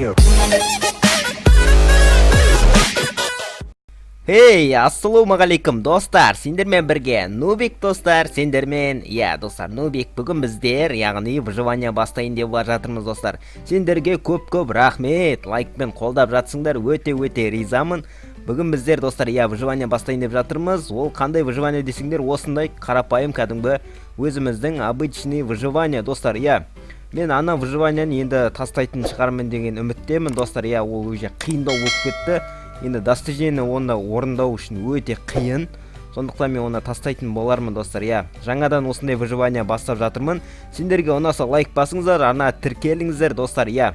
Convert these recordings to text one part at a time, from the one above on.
Junior. Хей, ассалаумағалейкум, достар! Сендермен бірге Нубик, достар, сендермен, иә, достар, Нубик. Бүгін біздер, яғни, выживание бастайын деп жатырмыз, достар. Сендерге көп-көп рахмет, лайкпен қолдап жатсыңдар, өте-өте ризамын. Бүгін біздер, достар, иә, выживание бастайын деп жатырмыз. Ол қандай выживание десеңдер, осындай қарапайым кәдімгі өзіміздің обычный выживание, достар, иә. Мен ана выживанияны енді тастайтын шығармын деген үміттемін, достар, иә, ол уже қиындау болып кетті. Енді достижение оны орындау үшін өте қиын, сондықтан мен оны тастайтын болармын, достар, иә. Жаңадан осындай выживание бастап жатырмын. Сендерге ұнаса, лайк басыңыздар, ана тіркеліңіздер, достар, иә.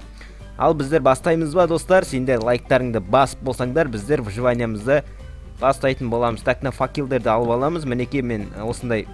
Ал біздер бастаймыз ба, достар? Сендер лайктарыңды басып болсаңдар, біздер выживаниямызды бастайтын боламыз. Так, мына факелдерді алып аламыз. Мінекей, мен осындай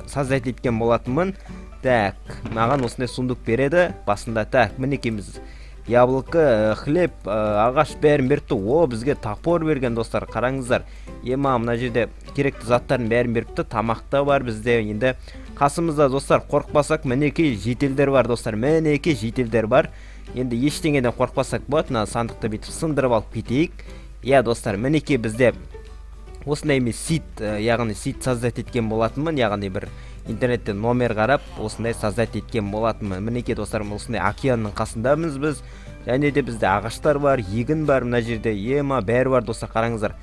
создать еткен болатынмын. Так, маған осындай сундук береді басында. Так, мінекей, біз яблоко, хлеб, ағаш, бәрін беріпті. О, бізге топор берген, достар, қараңыздар. Ема, мына жерде керекті заттардың бәрін беріпті. Тамақ та бар бізде енді қасымызда, достар. Қорықпасақ, мінекей, жительдер бар, достар, мінекей, жительдер бар. Енді ештеңеден қорықпасақ болады. Мына сандықты бүйтіп сындырып алып кетейік, иә, достар. Мінекей, бізде осындай мен сид, яғни сид создать еткен болатынмын, яғни бір интернеттен номер қарап, осындай создать еткен болатынмын. Мінекей, достар, осындай океанның қасындамыз біз. Және де бізде ағаштар бар, егін бар мына жерде, ема, бәрі бар, достар, қараңыздар.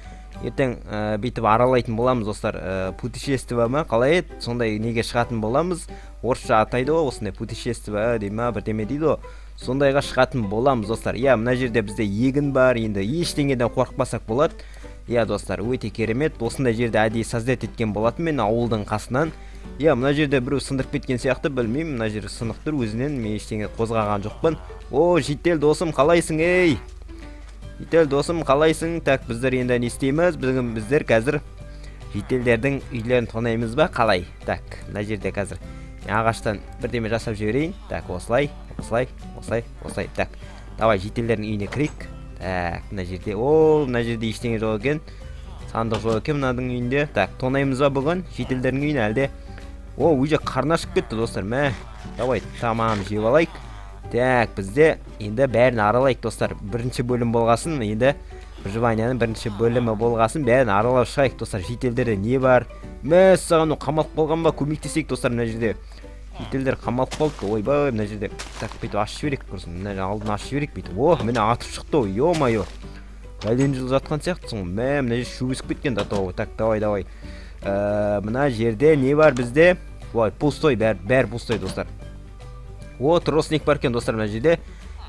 Ертең бүйтіп аралайтын боламыз, достар. Путешествие ма, қалай еді, сондай неге шығатын боламыз. Орысша атайды ғой, осындай путешествие дей ма, бірдеме дейді ғой, сондайға шығатын боламыз, достар, иә. Мына жерде бізде егін бар, енді ештеңеден қорықпасақ болады, иә, достар. Өте керемет. Осындай жерде әдейі создать еткен болатын мен ауылдың қасынан, иә. Мына жерде біреу сындырып кеткен сияқты, білмеймін, мына жер сынық тұр өзінен, мен ештеңе қозғаған жоқпын. О, житель досым, қалайсың? Ей, житель досым, қалайсың? Так, біздер енді не істейміз бүгін? Біздер қазір жительдердің үйлерін тонаймыз ба, қалай? Так, мына жерде қазір мен ағаштан бірдеме жасап жіберейін. Так, осылай, осылай, осылай, осылай. Так, давай жительдердің үйіне кірейік. Так, мына жерде, о, мына жерде ештеңе жоқ екен, сандық жоқ екен мынаның үйінде. Так, тонаймыз ба бүгін жительдердің үйін әлде? О, уже қарны ашып кетті, достар. Мә, давай тамағын жеп алайық. Так, бізде енді бәрін аралайық, достар. Бірінші бөлім болғасын, енді выживанияның бірінші бөлімі болғасын, бәрін аралап шығайық, достар. Жительдерде не бар? Мәссаған, мынау қамалып қалған ба? Көмектесейік, достар. Мына жерде жительдер қамалып қалыпты. Ойбай, мына жерде. Так, бүйтіп ашып жіберейік құрсын, мына алдын ашып жіберейік бүйтіп. О, міне, атып шықты ғой. Ё-моё, бәлен жыл жатқан сияқтысың ғой. Мә, мына жер шөп өсіп кеткен до того. Так, давай, давай. Мына жерде не бар бізде? Ой, пустой, бәрі, бәрі пустой, достар. О, тростник бар екен, достар, мына жерде.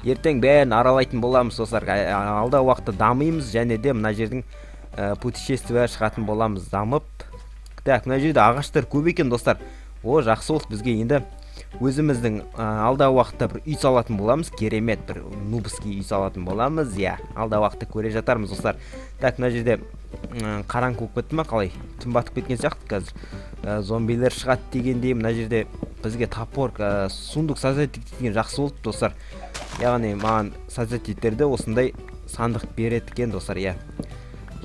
Ертең бәрін аралайтын боламыз, достар. Алдағы уақытта дамимыз және де мына жердің путешествие шығатын боламыз дамып. Так, мына жерде ағаштар көп екен, достар. О, жақсы болды бізге. Енді өзіміздің алдағы уақытта бір үй салатын боламыз, керемет бір нубский үй салатын боламыз, иә. Алдағы уақытта көре жатармыз, достар. Так, мына жерде қараңғы болып кетті ма, қалай? Түн батып кеткен сияқты. Қазір зомбилер шығады дегендей. Мына жерде бізге топор, сундук создать еткен жақсы болды, достар. Яғни маған создать етерде осындай сандық береді екен, достар, иә.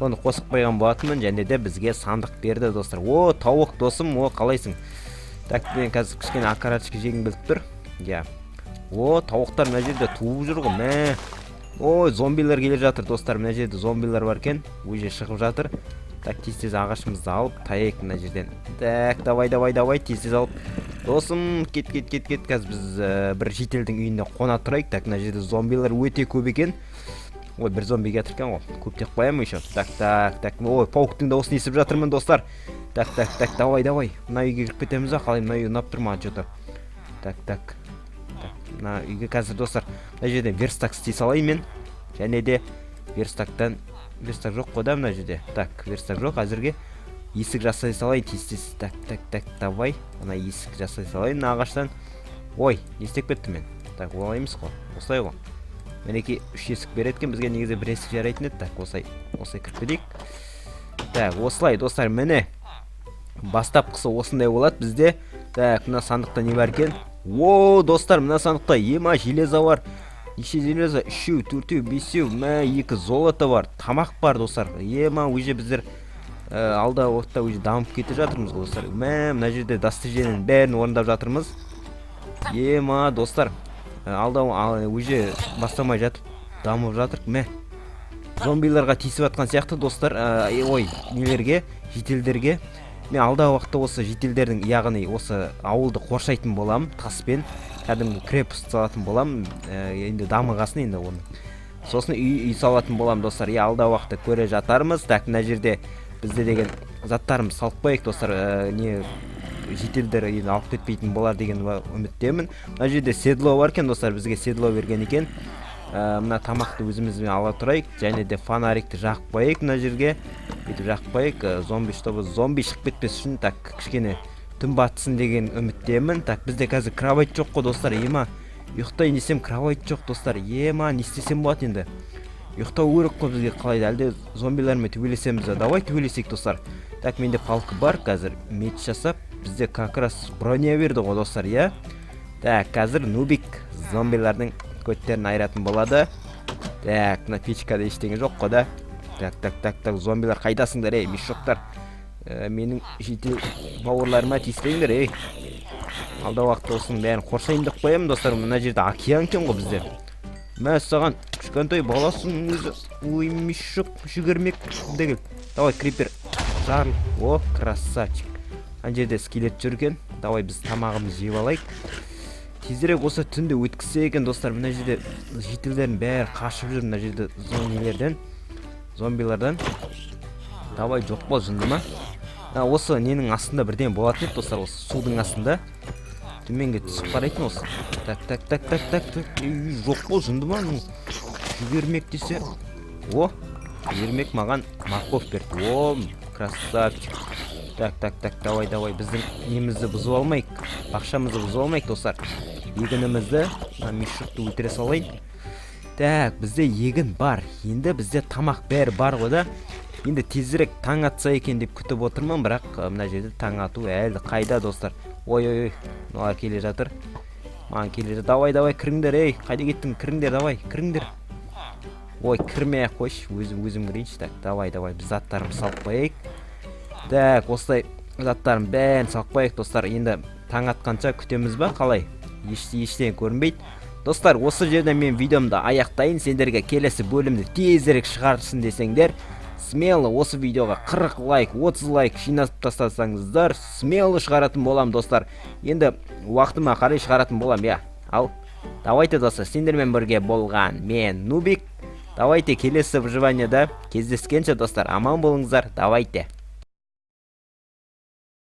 Соны қосып қойған болатынмын және де бізге сандық берді, достар. О, тауық досым, о, қалайсың? Так, мен қазір кішкене окорочка жегім келіп тұр, иә. О, тауықтар мына жерде туып жүр ғой, мә. Ой, зомбилер келе жатыр, достар. Мына жерде зомбилер бар екен, уже шығып жатыр. Так, тез тез ағашымызды алып таяйық мына жерден. Так, давай, давай, давай, тез тез алып, досым, кет, кет, кет, кет. Қазір біз бір жительдің үйінде қона тұрайық. Так, мына жерде зомбилер өте көп екен. Ой, бір зомби келатыр екен ғой, көп деп қоямын еще. Так, так, так. Ой, пауктың дауысын естіп жатырмын, достар. Так, так, так, давай, давай. Мына үйге кіріп кетеміз ба, қалай? Мына үй ұнап тұр маған че-то. Так, так, так, мына үйге қазір, достар, мына жерден верстак істей салайын мен. Және де верстактан, верстак жоқ қой да мына жерде? Так, верстак жоқ әзірге. Есік жасай салайын тез тез. Так, так, так, давай, мына есік жасай салайын мына ағаштан. Ой, не істеп кеттім мен? Так, олай емес қой, осылай ғой. Мінекей, үш есік береді екен бізге. Негізі бір есік жарайтын еді. Так, осылай, осылай кіріп кетейік. Так, осылай, достар, міне, бастапқысы осындай болады бізде. Так, мына сандықта не бар екен? О, достар, мына сандықта, ема, железо бар. Неше железо? Үшеу, төртеу, бесеу, мә, екі золото бар, тамақ бар, достар. Ема, уже біздер алдағы уақытта уже дамып кете жатырмыз ғой, достар. Мә, мына жерде достижениенің бәрін орындап жатырмыз. Ема, достар. Алда уже бастамай жатып дамып жатырық. Мә, зомбиларға тиісіп жатқан сияқты, достар. Ой, нелерге, жительдерге. Мен алдағы уақытта осы жительдердің, яғни осы ауылды қоршайтын боламын таспен, кәдімгі крепость салатын боламын. Енді дамығасын енді оны, сосын үй салатын боламын, достар. Иә, алдағы уақытта көре жатармыз. Так, мына жерде бізде деген заттарымызды салып қояйық, достар. Не, жительдер енді алып кетпейтін болар деген үміттемін. Мына жерде седло бар екен, достар, бізге седло берген екен. Мына тамақты өзімізбен ала тұрайық және де фонарикті жағып қояйық мына жерге, бүйтіп жағып қояйық. Зомби, чтобы зомби шығып кетпес үшін. Так, кішкене түн батсын деген үміттемін. Так, бізде қазір кровать жоқ қой, достар. Ема, ұйықтайын десем, кровать жоқ, достар. Ема, не істесем болады енді? Ұйықтау керек қой бізге қалай да. Әлде зомбилармен төбелесеміз бе? Давай төбелесейік, достар. Так, менде палка бар, қазір меч жасап, бізде как раз броня берді ғой, достар, иә. Так, қазір нубик зомбилардың көттерін айыратын болады. Так, мына печкада ештеңе жоқ қой да. Так, так, так, так, зомбилар, қайдасыңдар, ей, мешоктар? Менің житель бауырларыма тиіспеңдер, ей. Алдағы уақытта осының бәрін қоршайын деп қоямын, достар. Мына жерде океан екен ғой бізде. Мә саған, кішкентай баласың өзі. Ой, мешок, жүгірмек деген. Давай, крипер, жарыл. О, красавчик. Ана жерде скелет жүр екен. Давай біз тамағымызды жеп алайық. Тезірек осы түнді өткізсе екен, достар. Мына жерде жительдердің бәрі қашып жүр мына жерде нелерден, зомбилардан. Давай, жоқ бол, жынды ма? Осы ненің астында бірдеңе болатын еді, достар, осы судың астында. Төменге түсіп қарайтын осы. Так, так, так, так, так, так. Ей, жоқ бол, жынды ма? Ну, жүгермек десе. О, жүгермек маған морковь берді. О, красавчик. Так, так, так, давай, давай, біздің немізді бұзып алмайық, бақшамызды бұзып алмайық, достар, егінімізді. Мына мешокты өлтіре салайын. Так, бізде егін бар енді, бізде тамақ, бәрі бар ғой да. Енді тезірек таң атса екен деп күтіп отырмын, бірақ мына жерде таң ату әлі қайда, достар? Ой, ой, ой, мыналар келе жатыр маған, келе жатыр. Давай, давай, кіріңдер, ей, қайда кеттің? Кіріңдер, давай, кіріңдер. Ой, кірмей ақ қойшы, өзім кірейінші. Так, давай, давай, біз заттарымызды салып қояйық. Так, осылай заттарын бәрін салып қояйық, достар. Енді таң атқанша күтеміз ба, қалай? Ештеңе көрінбейді, достар. Осы жерден мен видеомды аяқтайын. Сендерге келесі бөлімді тезірек шығарсын десеңдер, смело осы видеоға 40 лайк, 30 лайк жинап тастасаңыздар, смело шығаратын боламын, достар. Енді уақытыма қарай шығаратын боламын, иә. Ал давайте, достар, сендермен бірге болған мен, Нубик. Давайте, келесі выживанияда кездескенше, достар, аман болыңыздар, давайте.